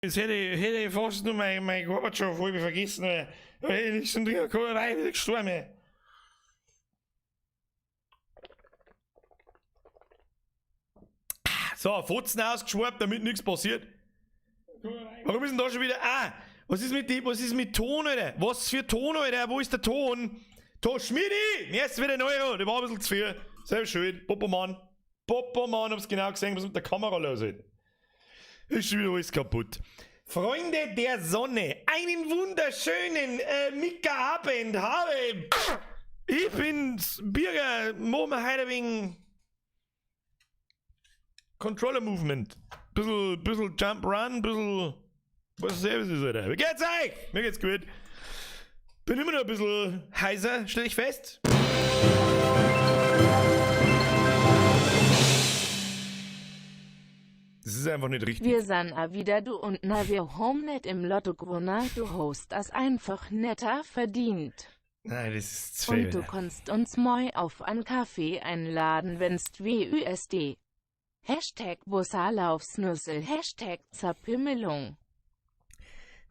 Jetzt hätte ich fast nur mein Gorbatschow halb vergessen. Weil ich schon drin gekommen, weil ich gestorben. So, Fotzen ausgeschwappt, damit nichts passiert. Warum ist denn da schon wieder. Ah, was ist mit, die, was ist mit Ton, Alter? Was für Ton, Alter? Wo ist der Ton? Ton, Schmidi! Mir ist wieder ein Euro. Der war ein bisschen zu viel. Selbst schuld. Popomann. Popomann, hab's genau gesehen, was mit der Kamera los ist. Ist schon wieder alles kaputt. Freunde der Sonne, einen wunderschönen Mika-Abend habe. Ich bin's, Birger, machen wir heute wegen Controller Movement. Bisschen Jump Run, bisschen. Was Service ist, Alter. Wie geht's euch? Mir geht's gut. Bin immer noch ein bisschen heiser, stell ich fest. Das ist einfach nicht richtig. Wir san a wieder du und na wir hom net im Lotto gewonnen, du host das einfach netter verdient. Nein, das ist zu viel. Und du kannst uns moi auf an Kaffee einladen, wenn's WÜSD. Hashtag Bussalaufsnüssel, Hashtag Zerpimmelung.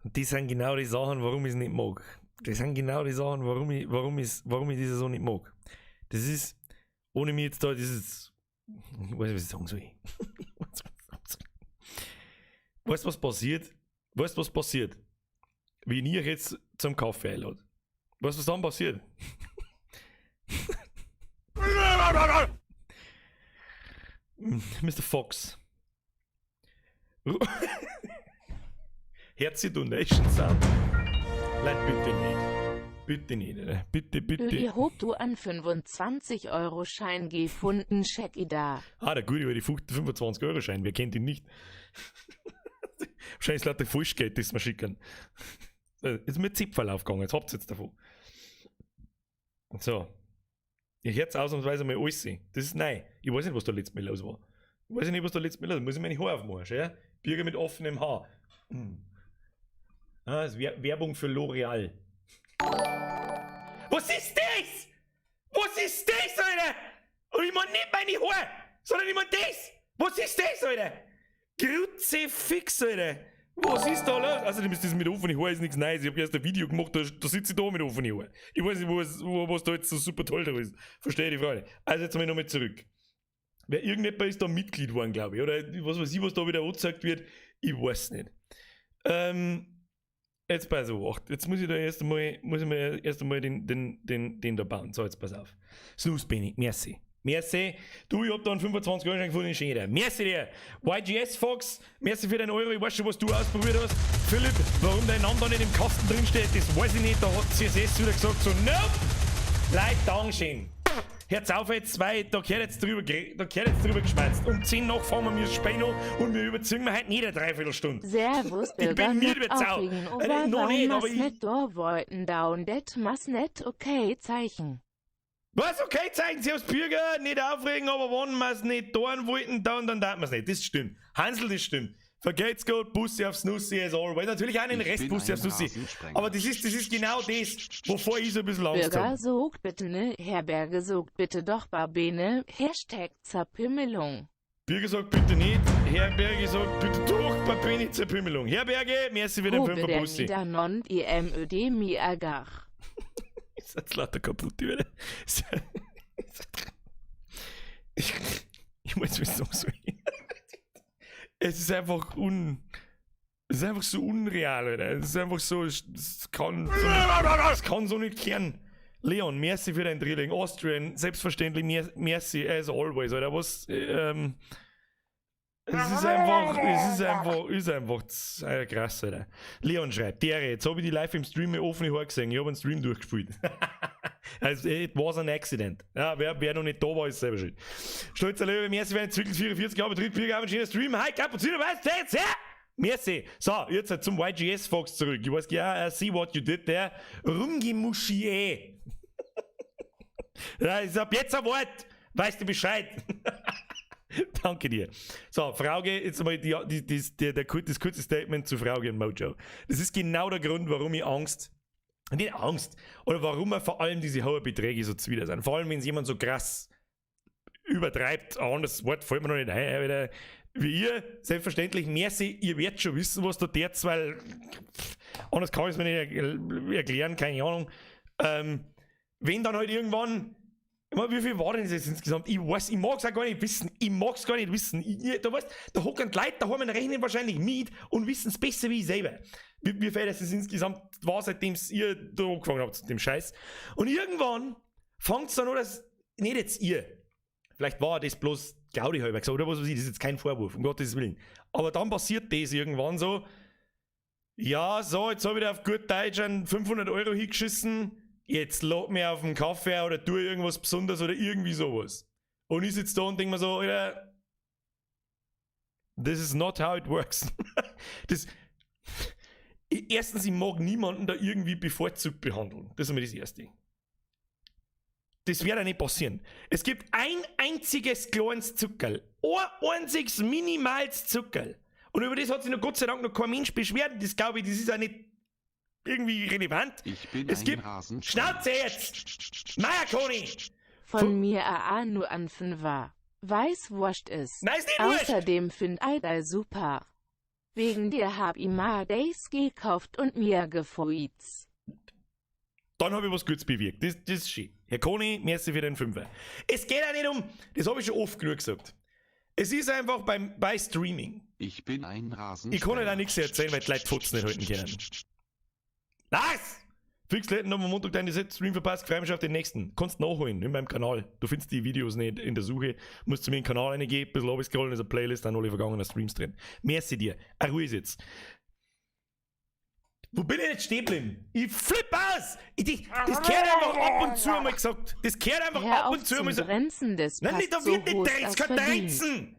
Und die sind genau die Sachen, warum ich es nicht mag. Das sind genau die Sachen, warum ich diese so nicht mag. Das ist, ohne mir jetzt da dieses, ich weiß nicht, was ich sagen soll. Weißt du, was passiert? Weißt du, was passiert? Wenn ich jetzt zum Kaffee einlade. Weißt du, was dann passiert? Mr. Fox. Herzliche Donation Sound. Leute, bitte nicht. Bitte nicht, oder? Bitte, bitte. Ich hob du an 25-Euro-Schein gefunden, Check da. Ah, der gute alte 25-Euro-Schein, wer kennt ihn nicht? Wahrscheinlich ist lauter Falschgeld, das wir schicken. Jetzt ist mir Zipferl aufgegangen, jetzt habt ihr jetzt davon. So. Ich hör's ausnahmsweise mal alles sehen. Das ist neu. Ich weiß nicht, was da letztes Mal los war. Ich weiß nicht, was da letztes Mal los war. Muss ich meine Haare aufmachen, schau, ja? Birger mit offenem Haar. Ah, das ist Werbung für L'Oreal. Was ist das? Was ist das, Alter? Und ich mein nicht meine Haare, sondern ich mein das. Was ist das, Alter? Kruzifix, Alter. Was ist da los? Außerdem ist das mit offenen Haaren ist nichts Neues. Ich hab erst ein Video gemacht, da sitze ich da mit offenen Haaren. Ich weiß nicht, was da jetzt so super toll da ist. Verstehe die Frage. Also jetzt mal nochmal zurück. Wer irgendjemand ist da Mitglied geworden, glaube ich. Oder was weiß ich, was da wieder angezeigt wird. Ich weiß nicht. Jetzt pass auf. Jetzt muss ich da erst einmal, muss ich mir erst einmal den da bauen. So, jetzt pass auf. Snooze Benny, merci. Merci. Du, ich hab da einen 25 Euro gefunden, schön dir. Merci dir. YGS Fox, merci für deinen Euro. Ich weiß schon, was du ausprobiert hast. Philipp, warum dein Name da nicht im Kasten drin steht, das weiß ich nicht. Da hat CSS wieder gesagt, so, nope. Leute, Dankeschön. Hört's auf jetzt, weil da gehört jetzt drüber, da gehört jetzt drüber geschwatzt. Um 10 nach fahren wir das Spiel noch und wir überziehen wir heute nicht eine Dreiviertelstunde. Servus, Ich bin Bürger, mir net mit Sau. aufregen, aber Noch nicht, aber warum ich net da wollten down, det mas net okay Zeichen. Was, okay, zeigen Sie aufs Bürger, nicht aufregen, aber wenn wir's nicht tun wollten, dann darf man's nicht. Das stimmt. Hansel, das stimmt. Vergelt's Gott, Bussi aufs Nussi, as always. Natürlich auch den Ich Rest bin Bussi ein aufs Nussi. Rasensprenger. Aber das ist genau das, wovor ich so ein bisschen Angst Bürger hab. sucht bitte ne, Herberge sucht bitte doch Barbene, Hashtag Zerpimmelung. Bürger sagt bitte nicht, Herberge sagt bitte doch Barbene Zerpimmelung. Herberge, merci für den Hobe 5er der Bussi. Niedernon, I M Ö D Mi Agach. Ist jetzt lauter kaputt, die Welt. Ich weiß, was ich sagen soll. Es ist einfach un. Es ist einfach so unreal, Alter. Es ist einfach so, es kann so nicht kehren. Leon, merci für dein Drilling. Austrian, selbstverständlich, merci as always, Alter. Was es ist einfach, es ist einfach, ist einfach krass, Alter. Leon schreibt, Dere, jetzt hab ich die live im Stream mit offenen Haaren gesehen. Ich hab einen Stream durchgespielt. Also, it was an accident. Ja, wer noch nicht da war, ist selber schuld. Stolzer Löwe, merci für den Zwickel 44 Jahre Betrieb, Bürger, einen schönen Stream. Hi, Kapuziner, was jetzt? Ja! Merci. So, jetzt zum YGS Fox zurück. Ich weiß, ja, I see what you did there. Rumgemuschi, eh. Ja, ich hab jetzt ein Wort. Weißt du Bescheid? Danke dir. So, Frauke, jetzt mal das kurze Statement zu Frauke und Mojo. Das ist genau der Grund, warum ich Angst, nicht Angst, oder warum wir vor allem diese hohen Beträge so zuwider sind. Vor allem, wenn es jemand so krass übertreibt, ein anderes Wort fällt mir noch nicht ein, wieder Wie ihr, selbstverständlich, merci, ihr werdet schon wissen, was da tut, weil anders kann ich es mir nicht erklären, keine Ahnung. Wenn dann halt irgendwann, ich mein, wie viel war denn das jetzt insgesamt? Ich weiß, ich mag's auch gar nicht wissen. Ich mag's gar nicht wissen. Da, weißt, da hocken die Leute daheim und rechnen wahrscheinlich mit und wissen's besser wie ich selber. Wie viel das insgesamt war, seitdem ihr da angefangen habt mit dem Scheiß. Und irgendwann fängt's dann an, dass, nicht jetzt ihr, vielleicht war das bloß Gaudi halber gesagt, oder was weiß ich, das ist jetzt kein Vorwurf, um Gottes Willen. Aber dann passiert das irgendwann so, ja, so, jetzt hab ich da auf gut Deutsch einen 500 Euro hingeschissen, jetzt lad mir auf den Kaffee oder tu irgendwas Besonderes oder irgendwie sowas. Und ich sitze da und denk mir so, Alter, this is not how it works. Erstens, ich mag niemanden da irgendwie bevorzugt behandeln. Das ist mir das Erste. Das wird ja nicht passieren. Es gibt ein einziges kleines Zuckerl. Ein einziges minimales Zuckerl. Und über das hat sich noch Gott sei Dank noch kein Mensch beschwert. Das glaube ich, das ist auch nicht irgendwie relevant. Ich bin Es ein gibt Rasenschwein. Schnauze jetzt! Meier Koni! Von mir AA nur an Fünfer. Weiß wurscht ist. Nein, ist nicht wurscht! Außerdem find i dei super. Wegen dir hab i ma Days gekauft und mir gefreut's. Dann habe ich was Gutes bewirkt. Das ist schön. Herr Koni, merci für den Fünfer. Es geht auch nicht um, das habe ich schon oft genug gesagt. Es ist einfach bei Streaming. Ich bin ein Rasenschwein. Ich kann euch da nichts erzählen, weil die Leute Fotzen nicht halten können. Was? Fix Leuten am Montag deine Stream verpasst, freue mich auf den nächsten. Kannst nachholen in meinem Kanal. Du findest die Videos nicht in der Suche. Musst zu mir in den Kanal reingehen, ein bisschen scrollen, ist eine Playlist, dann alle vergangenen Streams drin. Merci dir. A Ruhe ist jetzt. Wo bin ich jetzt stehen geblieben? Ich flipp aus! Das gehört einfach ab und zu einmal gesagt. Das gehört einfach Hör ab auf und zu einmal zum so. Drenzen, das Nein, passt nicht, da so wird nicht hoch Drenz, als kein verdient. Drenzen!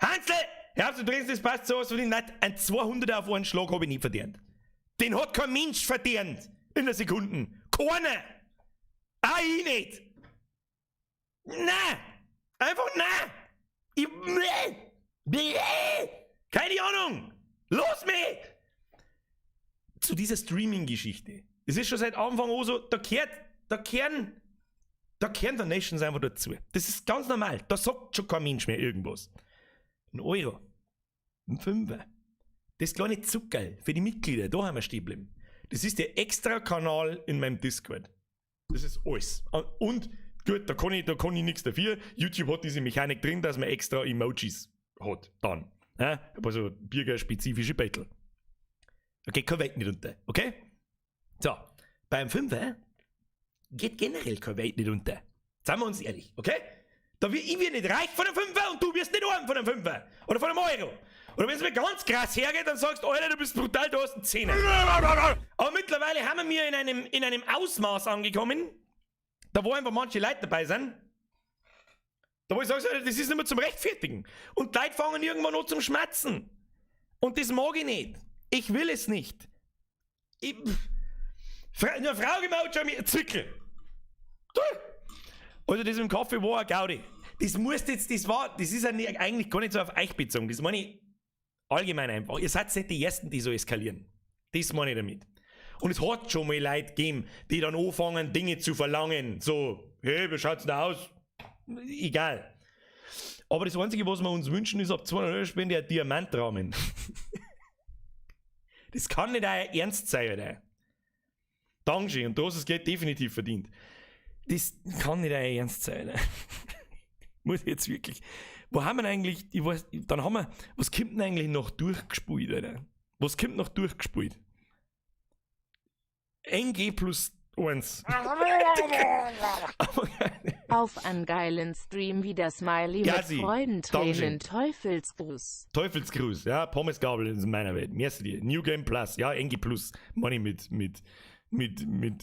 Hansel! Hör auf zu drenzen, das passt so aus verdient. Nein, ein 200er auf einen Schlag habe ich nicht verdient. Den hat kein Mensch verdient. In der Sekunde. Keiner! Auch ich nicht! Nein! Einfach nein! Ich, bläh, bläh, keine Ahnung! Los mich! Zu dieser Streaming-Geschichte. Es ist schon seit Anfang an so, da kehren Donations einfach dazu. Das ist ganz normal. Da sagt schon kein Mensch mehr irgendwas. Ein Euro. Ein Fünfer. Das kleine Zuckerl für die Mitglieder, da haben wir stehen geblieben. Das ist der extra Kanal in meinem Discord. Das ist alles. Und gut, da kann ich nichts dafür. YouTube hat diese Mechanik drin, dass man extra Emojis hat. Dann. Ja, also bürgerspezifische Battle. Okay, keine Welt nicht unter. Okay? So, beim Fünfer geht generell keine Welt nicht unter. Seien wir uns ehrlich, okay? Da wird, ich wird nicht reich von einem Fünfer und du wirst nicht arm von einem Fünfer. Oder von einem Euro. Oder wenn es mir ganz krass hergeht, dann sagst du, Alter, du bist brutal, du hast einen Zehner. Aber mittlerweile haben wir in einem Ausmaß angekommen, da wo einfach manche Leute dabei sind, da wo ich sage, Alter, das ist nicht mehr zum Rechtfertigen. Und die Leute fangen irgendwann an zum Schmatzen. Und das mag ich nicht. Ich will es nicht. Ich, Fra eine Frau gemacht schon mit Zwickel. Du. Also das im Kaffee war eine Gaudi. Das muss jetzt, das war, das ist ja nicht, eigentlich gar nicht so auf euch bezogen. Das meine ich allgemein einfach. Ihr seid nicht die Ersten, die so eskalieren. Das meine ich damit. Und es hat schon mal Leute gegeben, die dann anfangen, Dinge zu verlangen. So, hey, wie schaut's denn aus? Egal. Aber das Einzige, was wir uns wünschen, ist ab 200 Euro Spende ein Diamantrahmen. Das kann nicht euer Ernst sein, Alter. Dankeschön, und du hast das Geld definitiv verdient. Das kann nicht euer Ernst sein, Alter. Muss ich jetzt wirklich. Wo haben wir denn eigentlich, ich weiß, dann haben wir, was kommt denn eigentlich noch durchgespult, Alter? Was kommt noch durchgespult? NG plus 1. Auf einen geilen Stream wie das Smiley Ja, mit sie. Freudentränen Dankeschön. Teufelsgruß. Teufelsgruß, ja, Pommesgabel in meiner Welt. Merci dir. New Game Plus, ja, NG Plus. Money mit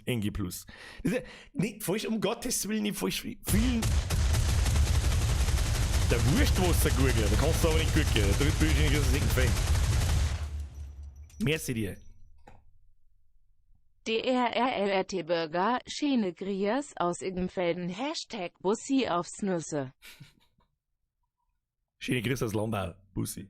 NG Plus. Das ist ja nicht falsch, um Gottes Willen, nicht falsch. Vielen. Der Wurstwassergurgel, da kannst du aber nicht gut gehen. Da drückt du nicht gefällt. Merci dir. DRRLRT Burger, schöne Grias aus Iggenfelden, Hashtag Bussi aufs Nüsse. Schöne Grüße aus Landau, Bussi.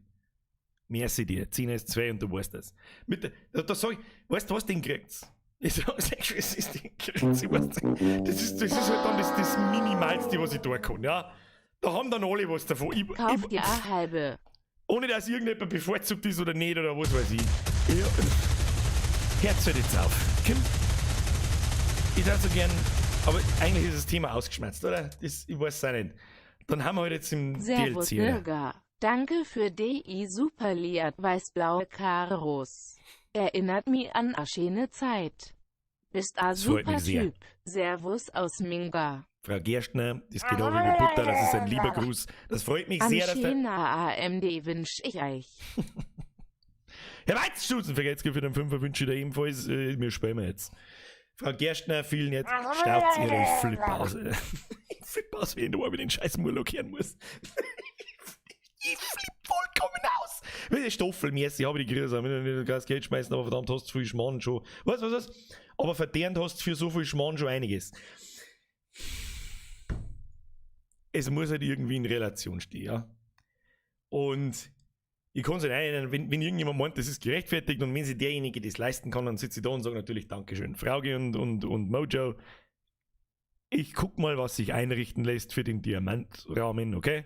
Merci dir. 10 ist 2 und du weißt das. Mit der, da sag ich, weißt du was, den kriegt's? Ich sag's euch, es ist den kriegt's. Ich weiß nicht. Das ist halt dann das Minimalste, was ich tun kann, ja. Da haben dann alle was davon. Kauf Ich, dir a halbe. Ohne dass irgendjemand bevorzugt ist oder nicht oder was weiß ich. Ja. Herz hört jetzt auf. Kim, ich darf so gern, aber eigentlich ist das Thema ausgeschmerzt, oder? Das, ich weiß es auch nicht. Dann haben wir halt jetzt im Servus DLC, oder? Bürger. Danke für DI Superliat weiß-blaue Karos. Erinnert mich an a schöne Zeit. Bist a Das freut super mich sehr. Typ. Servus aus Minga. Frau Gerstner, das geht auch über Butter, das ist ein lieber Gruß. Das freut mich An sehr, dass der schöner AMD wünsch ich euch. Herr Weizstutzen, vergesst für den Fünfer wünsche ich dir ebenfalls. Wir spielen wir jetzt. Frau Gerstner, vielen herzlichen Schnauzt ihr, ich flippe aus. Ich flippe aus, wie ich da den scheiß Murloc hören muss. Ich flippe vollkommen aus. Wenn ich stoffelmäßig habe ich die Krise, wenn ich nicht das Geld schmeißen, aber verdammt, hast du viel Schmarrn schon. Was, was, was? Aber verdient hast du für so viel Schmarrn schon einiges. Es muss halt irgendwie in Relation stehen, ja. Und ich kann es nicht einnehmen, wenn irgendjemand meint, das ist gerechtfertigt und wenn sich derjenige das leisten kann, dann sitze ich da und sage natürlich Dankeschön. Frauke und Mojo, ich guck mal, was sich einrichten lässt für den Diamantrahmen, okay?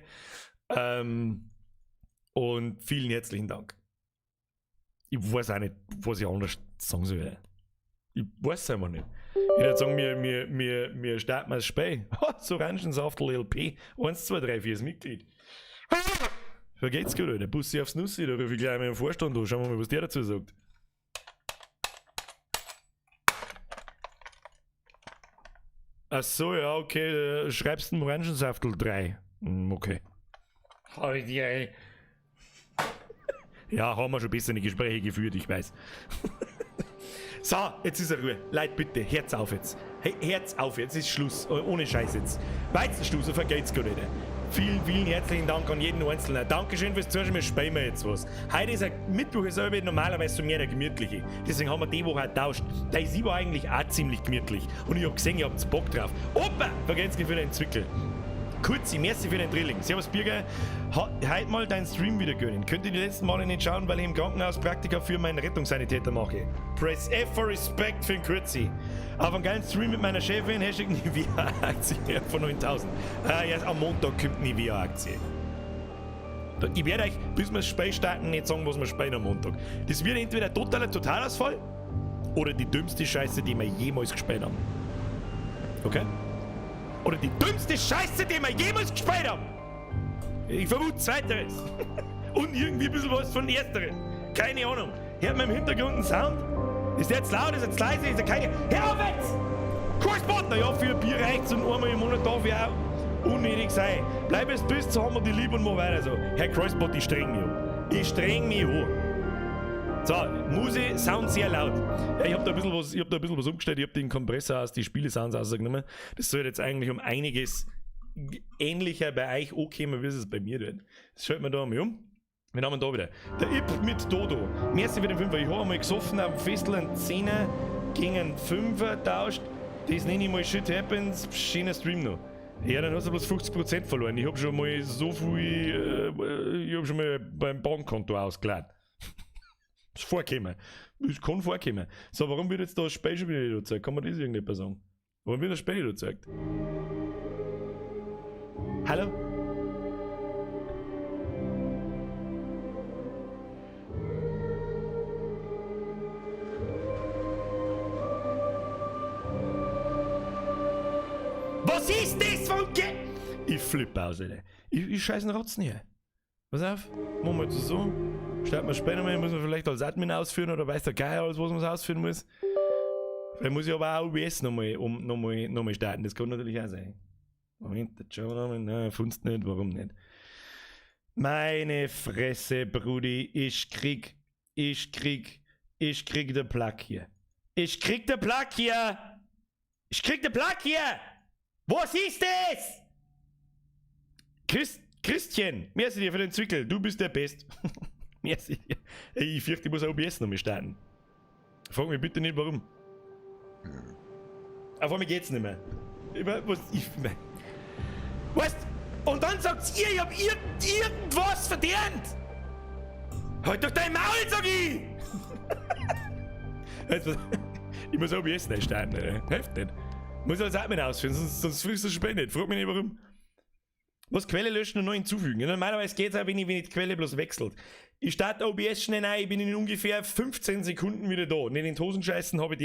Und vielen herzlichen Dank. Ich weiß auch nicht, was ich anders sagen soll. Ich weiß es einfach nicht. Ich würde sagen, wir starten mal das Spiel. So Orangensaft LP. 1, 2, 3, 4 ist Mitglied. Vergeht's gut, Alter. Bussi aufs Nussi, da rufe ich gleich mal den Vorstand an. Schauen wir mal, was der dazu sagt. Ach so, ja, okay. Schreibst du einen Orangensaftel 3. Okay. Hab ich dir, ey. Ja, haben wir schon bessere Gespräche geführt, ich weiß. So, jetzt ist er Ruhe. Leute, bitte, Herz auf jetzt. Hey, Herz auf jetzt, ist Schluss. Ohne Scheiß jetzt. Weizenstuße vergeht's gar nicht. Vielen, vielen herzlichen Dank an jeden Einzelnen. Dankeschön fürs Zuschauen, wir spielen wir jetzt was. Heute ist ein Mittwoch, ist aber normalerweise so mehr der gemütliche. Deswegen haben wir die Woche auch getauscht. Der ist war eigentlich auch ziemlich gemütlich. Und ich hab gesehen, ihr habt Bock drauf. Opa! Vergeht's für den Zwickel. Kurzi, merci für den Drilling. Servus Birger, heute mal deinen Stream wieder gönnen. Könnt ihr die letzten Male nicht schauen, weil ich im Krankenhaus Praktika für meinen Rettungssanitäter mache. Press F for Respect für den Kurzi. Auf einen geilen Stream mit meiner Chefin, Hashtag Nivea-Aktie von 9000. Ja, am Montag kommt Nivea-Aktie. Ich werde euch, bis wir das Spiel starten, nicht sagen, was wir spielen am Montag. Das wird entweder totaler Totalausfall oder die dümmste Scheiße, die wir jemals gespielt haben. Okay? Oder die dümmste Scheiße, die wir jemals gespielt haben. Ich vermute Zweiteres. Und irgendwie ein bisschen was von Ersterem. Keine Ahnung. Hört man im Hintergrund einen Sound? Ist der jetzt laut? Ist er jetzt leise? Ist er keine... Hör auf jetzt! Kursbot! Naja, für Bier reicht's und einmal im Monat darf ich auch unnötig sein. Bleib es bis, so haben wir die lieb und mach weiter so. Herr Kreuzbot, ich streng mich an. Ich streng mich an. So, Muse, Sound sehr laut. Ja, ich hab da ein bisschen was, ich hab da ein bisschen was umgestellt. Ich hab den Kompressor aus, die Spiele-Sounds rausgenommen. Das soll jetzt eigentlich um einiges ähnlicher bei euch ankommen, wie es bei mir tut. Das schalten wir da mal um. Wir haben da wieder. Der Ip mit Dodo. Merci für den Fünfer. Ich hab einmal gesoffen am Festel einen Zehner gegen einen Fünfer tauscht. Das nenne ich mal Shit Happens. Schöner Stream noch. Ja, dann hast du bloß 50% verloren. Ich hab schon mal so viel, ich hab schon mal beim Bankkonto ausgeladen. Das ist vorgekommen. Das kann vorkommen. So, warum wird jetzt da das Spiel schon wieder nicht gezeigt? Kann man das irgendjemand sagen? Warum wird das Spiel nicht gezeigt? Hallo? Was ist das von Ge... Ich flippe aus, Alter. Ich scheiß einen Rotzen hier. Pass auf, machen wir jetzt so. Starten wir später mal, muss man vielleicht als Admin ausführen oder weiß der Geier alles, was man ausführen muss. Vielleicht muss ich aber auch OBS nochmal starten, das kann natürlich auch sein. Moment, das schauen wir nochmal. Nein, findest nicht, warum nicht? Meine Fresse, Brudi, ich krieg den Plug hier. Ich krieg den Plug hier! Ich krieg den Plug hier! Was ist das? Christian, merci dir für den Zwickel, du bist der Best. Merci dir. Ey, ich fürchte, ich muss OBS nochmal starten. Frag mich bitte nicht, warum. Auf einmal geht's nicht mehr. Was? Und dann sagt ihr, ich hab irgendwas verdient! Halt doch dein Maul, sag ich! Ich muss OBS nicht starten, Alter. Hilft nicht. Muss als Admin ausführen, sonst frischst du spät nicht. Frag mich nicht, warum. Was, Quelle löschen und neu hinzufügen? Normalerweise geht es auch, wenn ich die Quelle bloß wechselt. Ich starte OBS schnell rein, ich bin in ungefähr 15 Sekunden wieder da. Nicht in die Hosen scheißen, habe ich die.